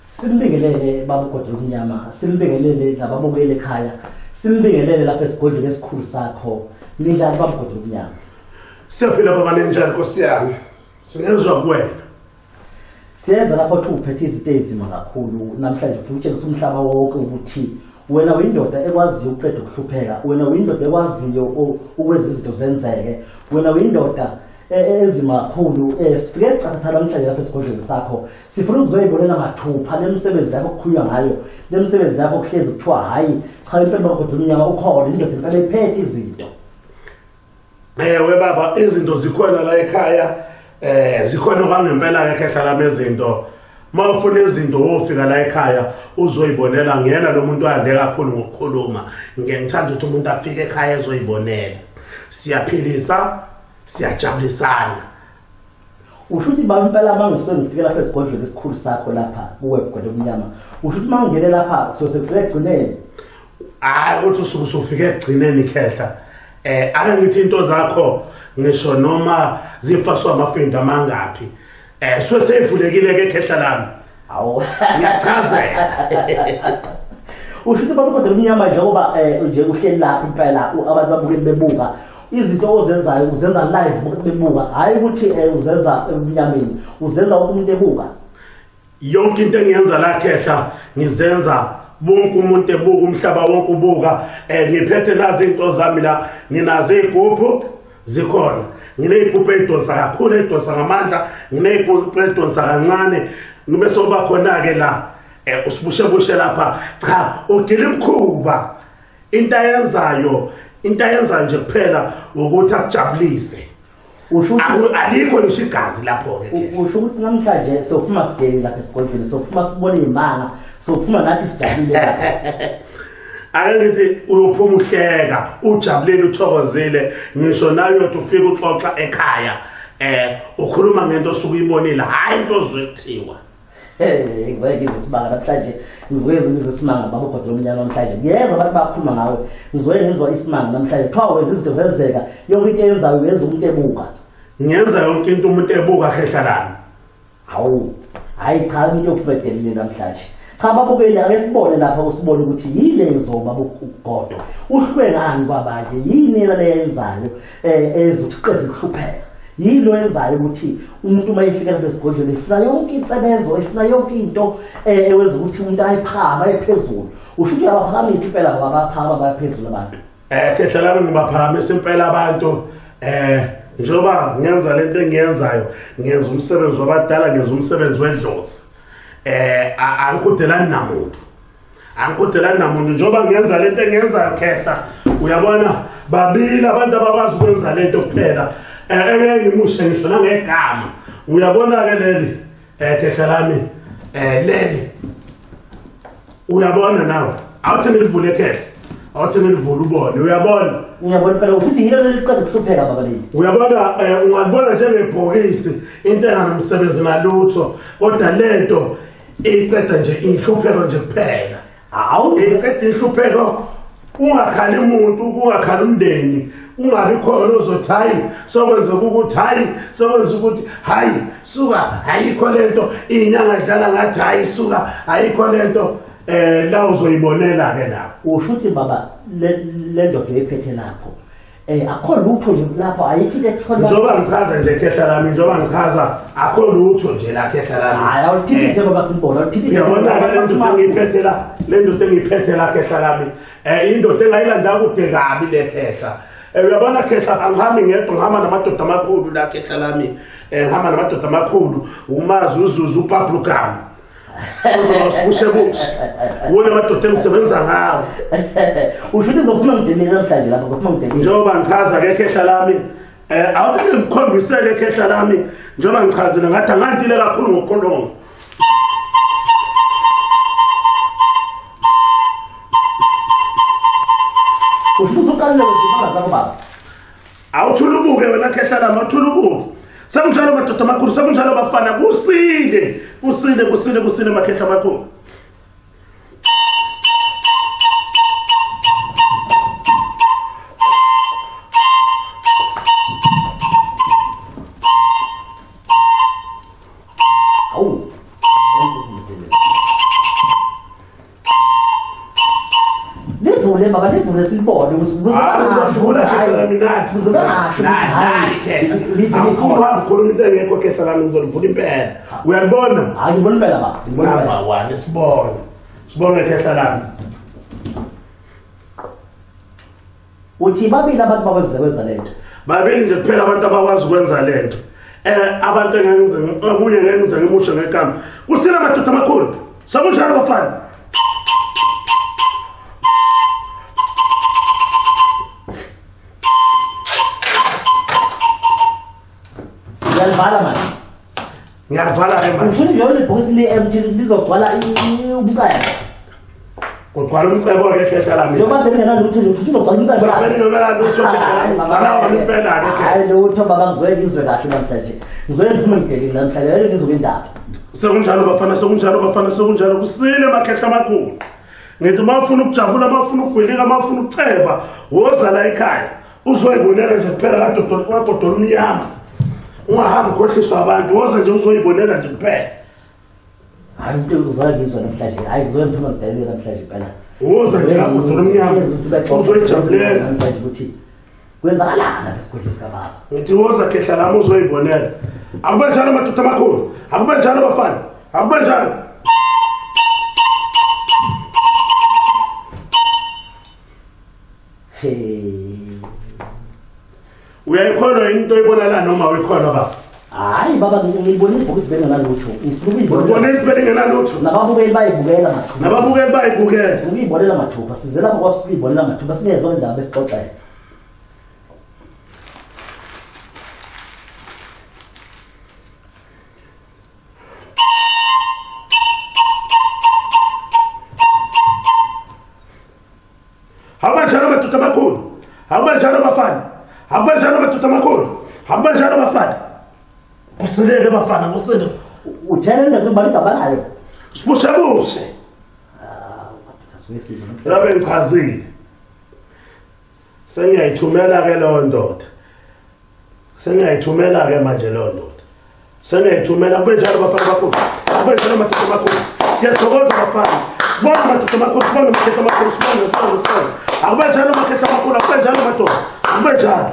Simbingelele baba uGodo Lomnyama, simbingelele nababukeli ekhaya, simbingelele lapha esigodlweni esikhulu sakho. Ninjani baba uGodo Lomnyama? Siyaphila baba, ninjani Nkosi yami? Singezwa kuwena. Siyeza lapho uthi uphethe izinto ezinzima kakhulu namhlanje, ufuna ukutshengisa umhlaba wonke ukuthi wena uyindoda ekwaziyo ukuqeda ukuhlupheka, wena uyindoda ekwaziyo ukwenza izinto zenzeke, wena uyindoda enzima kakhulu. Sifike qathatha namhlanje lapha esigodlweni sakho, sifuna ukuzoyibonela mathupha le misebenzi yakho okukhulunywa ngayo, le misebenzi yakho kuhlezi kuthiwa hhayi cha, impela bagodla umnyama ukhona, indoda impela iphethe izinto. Ewe baba, izinto zikhona la ekhaya, zikhona kwangempela ke khehla lami izinto. Uma ufuna izinto wofika la ekhaya uzoyibonela. Ngiyena lo muntu ande kakhulu ngokukhuluma, ngiye ngithanda ukuthi umuntu afike ekhaya ezoyibonela. Siyaphilisa, siyajabulisana. Usho ukuthi baba impela uma ngisuke ngifike lapha esigodlweni esikhulu sakho lapha kuwe Godo Omnyama, usho ukuthi uma ngingene lapha siyose kufike ekugcineni? Hhayi ukuthi usuke usufike ekugcineni khehla. Ake ngithi into zakho ngisho noma zifaswa amafindo amangaphi, suke seyivulekile ke khehla lami. Hawu. Ngiyachazela. Usho ukuthi baba uGodo Lomnyama njengoba nje uhleli lapha impela abantu babukeli bebuka izinto ozenzayo, uzenza live bebuka, hhayi ukuthi uzenza ebumnyameni, uzenza wonke umuntu ebuka. Yonke into engiyenza la khehla ngizenza bonke umuntu ebuka, umhlaba wonke ubuka. Ngiphethe nazi into zami la, nginazo iy'gubhu zikhona, nginey'gubhu ey'donsa kakhulu, ey'donsa ngamandla, nginey'gubhu ey'donsa kancane, ngibe sokuba khona-ke la usibushebushe lapha. Cha, ugila imkhuba, into ayenzayo, into ayenzayo nje kuphela ukuthi akujabulise. Usho ukuthi Alikho ngisho igazi lapho-ke khehla. Usho ukuthi namhlanje sophuma sigele lapha esigodlweni, sophuma sibone iy'manga, sophuma nathi sijabulile lapha. Ake ngithi uyophuma uhleka, ujabulile, uthokozile, ngisho nawe uyothi ufike uxoxa ekhaya, ukhuluma ngento osuke uyibonile, hhayi into ozwe kuthiwa. Ngizoye ngizwe isimanga namhlanje, ngizoye ngizwe isimanga baba uGodo Lomnyama namhlanje. Ngiyezwa abantu bakhuluma ngawe, ngizoye ngizwa isimanga namhlanje. Kuthiwa wenza izinto zenzeka, yonke into eyenzayo uyenza umuntu ebuka. Ngiyenza yonke into umuntu ebuka khehla lami. Hawu, hhayi cha, umuntu yophuma edelile namhlanje. Cha babukeli, ake sibone lapha, usibone ukuthi yini le ngizoba uGodo. Uhlwe ngani kwabanye? Yini yena le yenzayo ezothi qede ukuhlupheka? Yini lo yenzayo ukuthi umuntu uma efika lapha esigodlweni efuna yonke insebenzo, efuna yonke into ewenza ukuthi umuntu ayiphakame aye phezulu? Usho ukuthi uyabaphakamisa impela ngoba baphakama baya phezulu abantu. Khehla lami, ngibaphakamisa impela abantu. Njengoba ngenza lento engiyenzayo, ngenza umsebenzi wabadala, ngenza umsebenzi wedlozi. Angikudelani namuntu, angikudelani namuntu njengoba ngenza lento engiyenzayo khehla. Uyabona, babili abantu abakwazi ukwenza lento kuphela, engeke ngimushe ngisho nangegama. Uyabona-ke leli, khehla lami, leli uyabona nawe, awuthi ngilivule khehla, awuthi ngilivule ubone, uyabona? Ngiyabona impela, futhi yilo leli liqeda ukuhlupheka baba leli. Uyabona, ungalibona njengebhokisi, into enganomsebenzi nalutho, kodwa lento iqeda nje inhlupheko nje kuphela. Hawu. Iqeda inhlupheko, ungakhali umuntu, ungakhali umndeni, ungabi khona ozothi hayi sokwenzeka ukuthi, hayi sokwenza ukuthi, hayi suka ayikho lento, iy'nyanga idlala ngathi, hayi suka ayikho lento. La uzoyibonela ke lapho. Usho ukuthi baba le ndoda oyiphethe lapho, akho lutho nje lapho, ayikho into ethola. Njengoba ngichaza nje khehla lami, njengoba ngichaza akho lutho nje la khehla lami. Hayi, awuthintithe baba, simbona, awuthintithe. Uyabona-ke le ndoda engiyiphethe la, le ndoda engiyiphethe la khehla lami, indoda engayilanda kude kabi le khehla. Uyabona khehla, angihambi ngedwa, ngihamba namadoda amakhulu la khehla lami. Ngihamba namadoda amakhulu, umazi uZuzu, uPablo Gama, uzoba wona amadoda engisebenza ngawo. Usho ukuthi uzophuma ngidelile namhlanje lapho, uzophuma ngidelile. Njengoba ngichaza ke khehla lami, awuthi ngikhombisele khehla lami, njengoba ngichazile ngathi angandile kakhulu ngokukhuluma. Usho ukuthi uqalile wezimanga zakho baba? Awuthula ubuke wena khehla lami, awuthula ubuke. Sekunjalo madoda amakhulu, sekunjalo bafana, kusile, kusile, kusile, kusile makhehla amakhulu. Hawu. Livule baba, livule silibone ukuthi Hayi, uzolivula khehla lami nali. Kuzobe ngasho ukuthi Nali, hayi, nali khehla. livele Angifuni khona. uhambe ukhuluma into engekho khehla lami, ngizolivula impela. Uyalibona? Hayi, ngibona impela baba, ngibona impela. Number one, sibonge. Sibonge khehla lami. Uthi babili abantu bakwazi kwenza lento. Babili nje kuphela abantu abakwazi ukwenza lento. Abantu engengize omunye ngengize ngimusho ngegama. Kusile madoda amakhulu. Sekunjalo bafana. Uyalivala manje. Ngiyalivala ke manje. Usho ukuthi njengoba lebhokisi li-empty lizogcwala umcebo. Kugcwala umcebo ke khehla lami. Njengoba kade lingenalutho nje futhi uzogcwala umcebo. Njengoba lingenalutho khehla lami. Hayi, baba, Gcwala impela ke khehla. Hayi lutho baba, ngizoye ngizwe kahle namhlanje. Ngizoye ngiphume ngidelile namhlanje, ngeke ngizwe indaba. Sekunjalo bafana, sekunjalo bafana, sekunjalo kusile makhehla amakhulu. Ngithi uma ufuna ukujabula, uma ufuna ukugwilika, uma ufuna ukuceba, woza la ekhaya. Uzoyibonela nje kuphela kagodola umnyama. Ungahambi ukhohliswa abantu, woza nje uzoyibonela nje kuphela. Hayi into ngizoye ngizwe namhlanje. Hayi ngizoye ngiphume ngidelile namhlanje impela. Woza nje kagodola umnyama. Uzoyijabulela. Namhlanje ukuthi kwenzakalani lapha esigodlweni sikababa. Ngithi woza khehla lami uzoyibonela. Akube njalo madoda amakhulu, akube njalo bafana, akube njalo. Hey. Uyayikholwa into oyibona la noma uyikholwa baba? Hayi baba, ngiyibona ibhokisi bengenalutho. Ngifuna ukuyibona. Ubona into bengenalutho. Nababukeli bayibukela mathupha. Nababukeli bayibukela. Ngifuna ukuyibonela mathupha. Size lapha kwathi ukuyibonela mathupha singezwa indaba esixoxele. Akube njalo madoda amakhulu. Akube njalo bafana. Akube njalo madoda amakhulu. Akube njalo bafana. Kusileke bafana, kusile. Uthele indoda ubala igama layo. Sibushebushe. Labe ngichazile. Sengiyayithumela ke leyo ndoda. Sengiyayithumela ke manje leyo ndoda. Sengiyayithumela kube njalo bafana bakhulu. Kube njalo madoda amakhulu. Siyathokoza bafana. Sibonge madoda amakhulu, sibonge makhehla amakhulu, sibonge, sibonge, sibonge. Akube njalo makhehla amakhulu, akube njalo madoda. Akube njalo.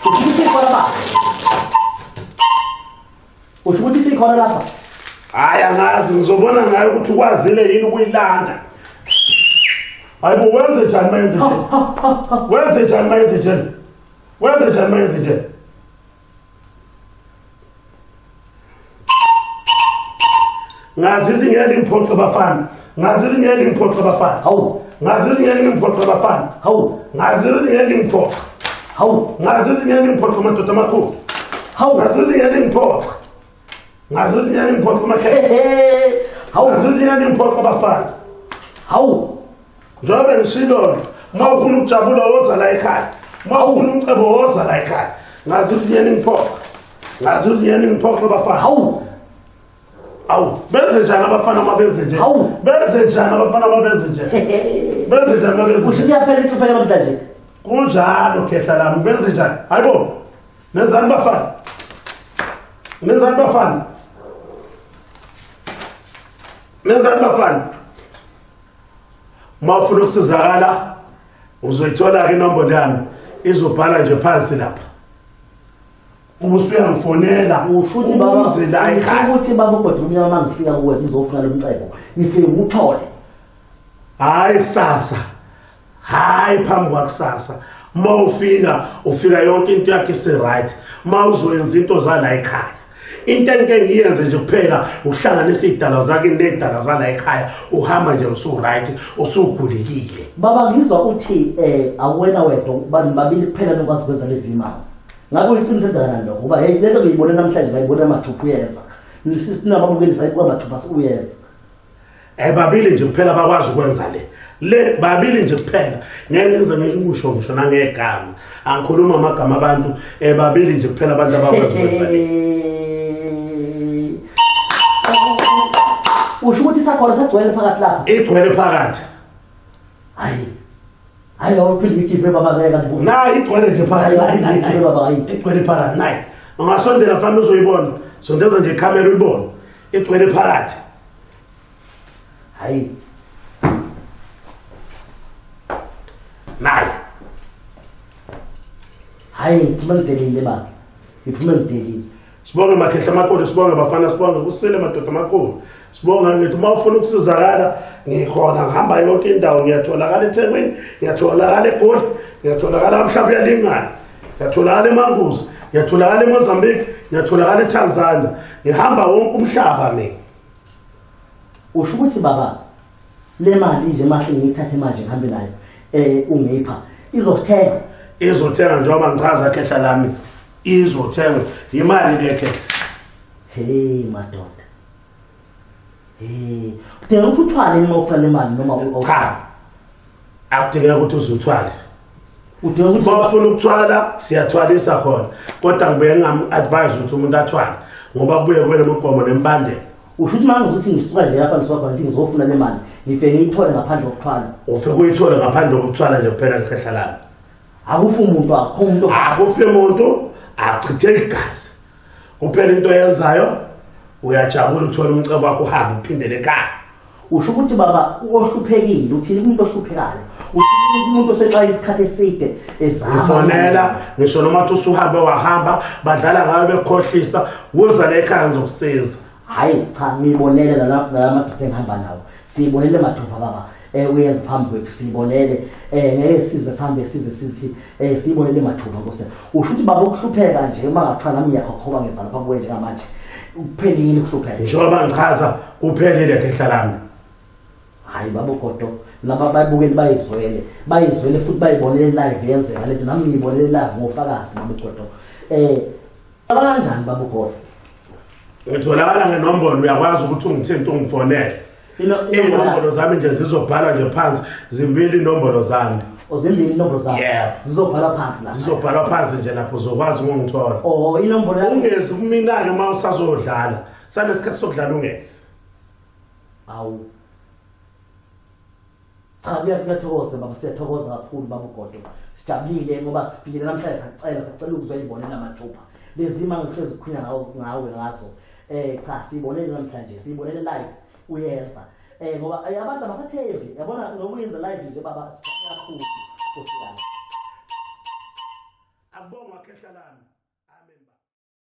Usho ukuthi ikhona baba. Usho ukuthi isikhona lapha. Hayi angazi, ngizobona ngayo ukuthi ukwazile yini ukuyilanda. Hayi bo, wenze njani mayenze nje? Wenze njani mayenze nje? Wenze njani mayenze nje? Ngazi ukuthi ngeke ngiphoxe bafana. Ngazi ukuthi ngeke ngiphoxe bafana. Hawu. Ngazi ukuthi ngeke ngiphoxe bafana. Hawu. Ngazi ukuthi ngeke ngiphoxe. Hawu. Ngazi ukuthi ngeke ngiphoxe madoda amakhulu. Hawu. Ngazi ukuthi ngeke ngiphoxe. Ngazi ukuthi ngeke ngiphoxe makhehla. Hawu. Ngazi ukuthi ngeke ngiphoxe bafana. Hawu. Njengoba ngishilo, uma ufuna ukujabula woza la ekhaya. Uma ufuna umcebo woza la ekhaya. Ngazi ukuthi ngeke ngiphoxe. Ngazi ukuthi ngeke ngiphoxe bafana. Hawu. Awu, benze njani abafana uma benze nje? Hawu. Benze njani abafana uma benze nje? Benze njani uma benze Usho nje? ukuthi iyaphela inhlupheko namhlanje. Kunjalo khehla lami, benze njani? Hayibo. Nenzani bafana? Nenzani bafana? Nenzani bafana? Uma ufuna ukusizakala uzoyithola ke inombolo yami izobhala nje phansi lapha. Ubusuyangifonela Usho ukuthi baba, uze la ekhaya. usho ukuthi baba uGodwa umnyama uma ngifika kuwe ngizofuna lo mcebo. Ngifike ngikuthole. Hayi kusasa. Hayi phambi kwakusasa. Uma ufika, ufika yonke into yakho isi-right. Uma uzoyenza into zala ekhaya. Into engike ngiyenze nje kuphela ukuhlanganisa iy'dalwa zakini ney'dalwa zala ekhaya. Uhamba nje usu-right, usugulekile. Baba ngizwa uthi awuwena wedwa bani babili kuphela nokwazi ukwenza lezi imali. Ngabe uyiqinise kangakanani lokho? Ngoba hey lento ngiyibone namhlanje ngayibona mathupha uyenza. Sinababukeli sayibuka mathupha uyenza. Babili nje kuphela bakwazi ukwenza le. Le babili nje kuphela. Ngeke ngize ngikusho ngisho nangegama. Angikhuluma amagama abantu, babili nje kuphela abantu abakwazi ukwenza le. Usho ukuthi isakhona sagcwele phakathi lapha? Igcwele phakathi. Hayi. Hayi awuphinde uyikhiphe baba ngeke kanti. Nayi igcwele nje phakathi. Hayi, Nayi, nayi, ikhiphe baba, hayi. Igcwele phakathi nayi. Ungasondela mfana uzoyibona. Sondeza nje ikhamera uyibone. Igcwele phakathi. Hayi. Nayi. Hayi, ngiphuma ngidelile baba. Ngiphuma ngidelile. Sibonge makhehla amakhulu, sibonge bafana, sibonge kusile madoda amakhulu. Sibonga ngithi uma ufuna ukusizakala ngikhona, ngihamba yonke indawo, ngiyatholakala eThekwini, ngiyatholakala eGoli, ngiyatholakala mhlawumbe uyalingana, ngiyatholakala eManguzi, ngiyatholakala eMozambique, ngiyatholakala eTanzania, ngihamba wonke umhlaba mina. Usho ukuthi baba le mali nje mahle ngiyithathe manje ngihambe nayo ungipha izothenga. Izothenga njengoba ngichaza khehla lami, izothenga imali le khehla. Hey madoda. Hey, udinga ukuthi uthwale uma ufuna le mali noma cha. Akudingeka ukuthi uzuthwale. Udinga ukuthi uma ufuna ukuthwala siyathwalisa khona, kodwa ngibuye ngingam-advise ukuthi umuntu athwale ngoba kubuye kube nemigomo nemibandela. Usho ukuthi uma ngizothi ngisuka nje lapha ngisuka khona ngithi ngizofuna le mali ngifike ngiyithole ngaphandle kokuthwala. Ufike uyithole ngaphandle kokuthwala nje kuphela likhehla lami. Akufi umuntu, akukho umuntu. Akufi umuntu, akuchitheki igazi. Kuphela into oyenzayo uyajabula uthola umcebo wakho uhambe uphindele ekhaya. Usho ukuthi baba ohluphekile, uthini kumuntu ohluphekayo? Uthini kumuntu osexaye isikhathi eside ezama? Ngifonela ngisho noma uthi usuhambe wahamba badlala ngayo bekhohlisa, woza la ekhaya ngizokusiza. Hayi cha, ngiyibonele nala madoda engihamba nawo. Siyibonele mathupha baba. Uyenza phambi kwethu siyibonele. Ngeke size sihambe size sithi siyibonele mathupha Nkosi. Usho ukuthi baba ukuhlupheka nje uma ngathiwa nami ngiyakhokhoba ngezala phambi kwethu njengamanje. Kuphelile ukuhlupheka. Njengoba ngichaza kuphelile khehla lami. Hayi baba uGodo, laba babukeli bayizwele, bayizwele futhi bayibonele live yenzeka lento, nami ngiyibonele live ngofakazi baba uGodo. Kanjani baba uGodo? Ngitholakala ngenombolo, uyakwazi ukuthi ungithinte ungifonele. Inombolo zami nje zizobhala nje phansi, zimbili inombolo zami. Zimbili inombolo zami? Yeah. Zizobhala phansi lapha. Zizobhala phansi nje lapho uzokwazi ukungithola. Oh, inombolo yakho. Ungezi kumina-ke uma usazodlala. Sanesikhathi sokudlala ungezi. Awu. Cha, kuyathokoza baba, siyathokoza kakhulu baba uGodo. Sijabulile ngoba sifikile namhlanje sacela ukuzoyibonela mathupha. Lezi ima ngihlezi kukhulunywa ngawe ngazo. Cha, siyibonele namhlanje, siyibonele live uyenza. Ngoba abantu abasathembi, yabona ngokuyenza live nje baba sijabule kakhulu Nkosi yami.